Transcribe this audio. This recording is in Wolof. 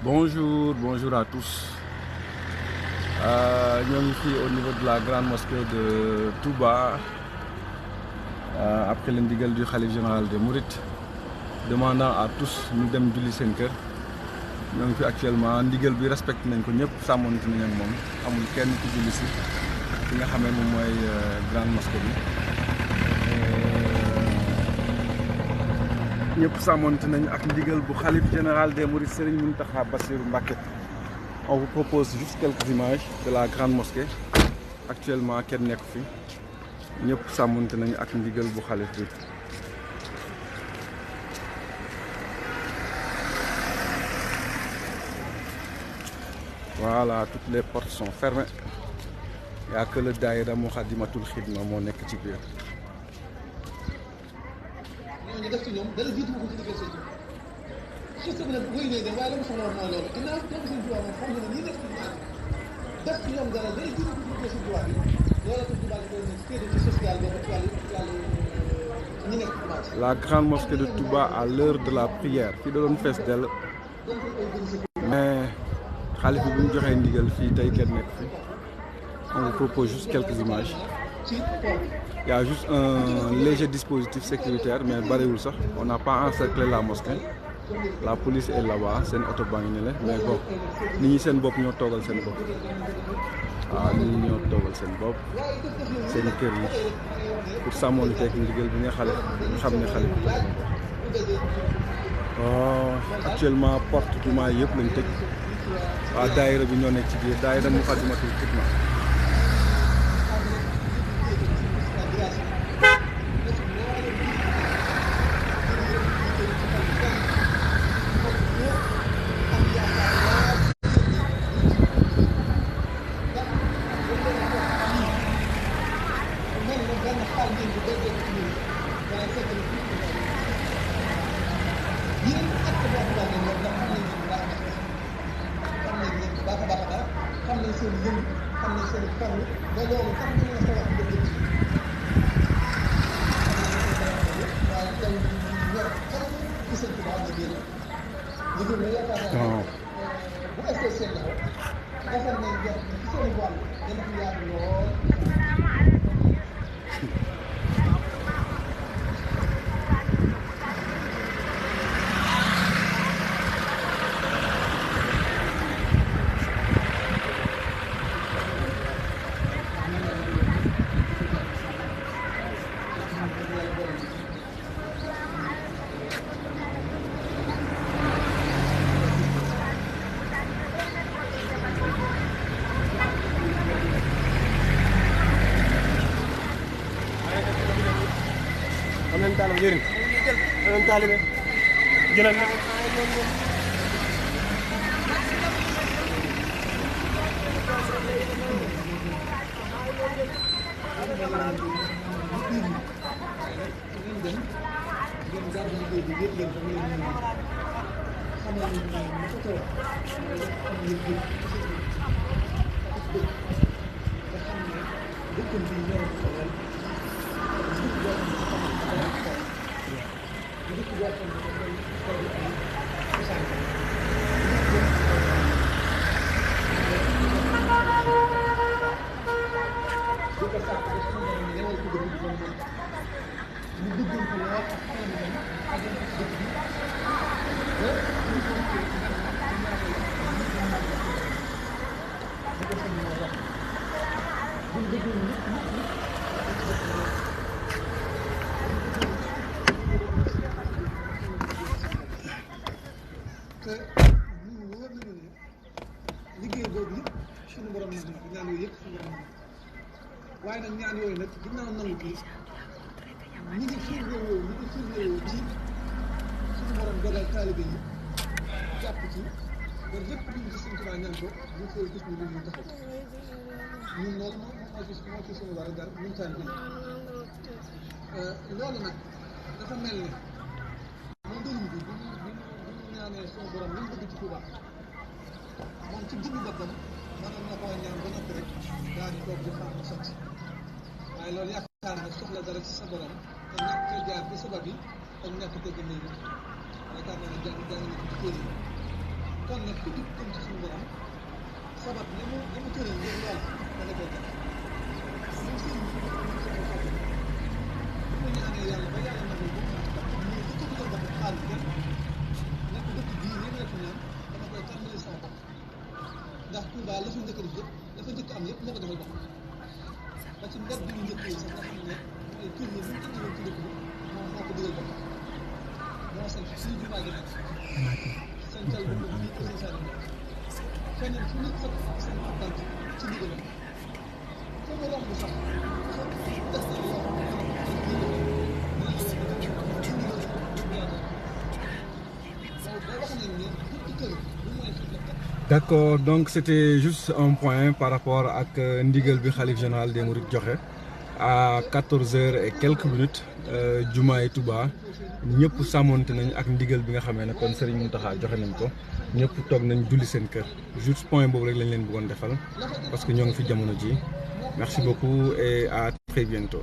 Bonjour à tous. Nous sommes ici au niveau de la grande mosquée de Touba, après l'indigal du Khalif général de Mourides, demandant à tous nous dem julli sen kër. Nous sommes actuellement ndigal bi respecté nañ ko ñëpp sàmmonte nañ ak moom amul kenn ku julli si fi nga xamee moom mooy grande mosquée bi. ñëpp sàmmonte nañ ak ndigal bu Khalif général des Mourides Serigne Mountakha Bassirou Mbacké. On vous propose juste quelques images de la grande mosquée. Actuellement kenn nekk fi ñëpp sàmmonte nañ ak ndigal bu Khalif bi. Voilà, toutes les portes sont fermées. Il n'y a que le daïra Moukhaddamatoul Khidma moo nekk ci biir. La grande mosquée de Touba à l'heure de la prière fii da doon fees dell mais Khalif bi bu ñu joxee ndigal fii tey kenn nekk fi. On vous propose juste quelques images. Il y a juste un léger dispositif sécuritaire mais bariwul sax. On n'a pas encerclé la mosquée. La police est là-bas, seen oto baa ngi ne la mais bon nit ñi seen bopp ñoo toogal seen bopp. waaw nit ñi ñoo toogal seen bopp seen kër yi pour sàmmoon teeg ndigal bi nga xam ne Khalif actuellement porte jumaa yëpp lañ tëj. waa daayira bi ñoo nekk ci biir daayira Moukhaddamatoul Khidma. waaye nag ñaan yooyu nag ginnaaw nangu kii ñi ngi firndewoo ci suñu borom dogal taalibe yi jàpp ci ba lépp lu ñu ci Sëñ Tuubaa ñaan ko ñu koy gis ñu ñu taxaw ñun nag moo ci suñu war a gar ñun taalibe yi loolu nag dafa mel ni moom dëgg bi bu ñu ñaanee suñu borom li mu bëgg ci Tuubaa moom ci jëmmi boppam mënoon na koo ñaan ba noppi rek daal di toog di xaar mu sotti waaye loolu yaakaar na soxla dara ci sa borom te ñàkk cee jaar ci sabab yi ak ñàkk dëgg nii yaakaar naa ne jàng na ci téere yi kon yoon nag ku jub jëm ci suñu borom sabab li mu tëral ngir lool da nga koy def moom sëriñ bi ñu ñaanee yàlla ba yàlla nagul ba mu ko dugal ba xaalis kenn nekk dëkk bii nii nekk naan dama koy tàmbali sama bopp ndax Touba la fa njëkk a def yëpp dafa njëkk am yëpp moo ko defal bopp ba ci mbedd bi ñu njëkk yi sax nga xam ne mooy tur yi ñu indiwoon ci dëkk bi moom moo ko digal bopp moo sant fii jumaa ji nekk santal bu ñu ko seen feneen fu nit sax seen xabaar ci ndigalam fa mu romb sax des na yoo D'accord, donc c'était juste un point par rapport ak ndigal bi Khalife général des Mourides joxe à 14h et quelques minutes jumaay Touba ñëpp sàmmonte nañ ak ndigal bi nga xamee ne kon Serigne Mountakha joxe nañ ko ñëpp toog nañ julli seen kër juste point boobu rek lañ leen bëggoon defal parce que ñoo ngi fi jamono ji merci beaucoup et à très bientôt.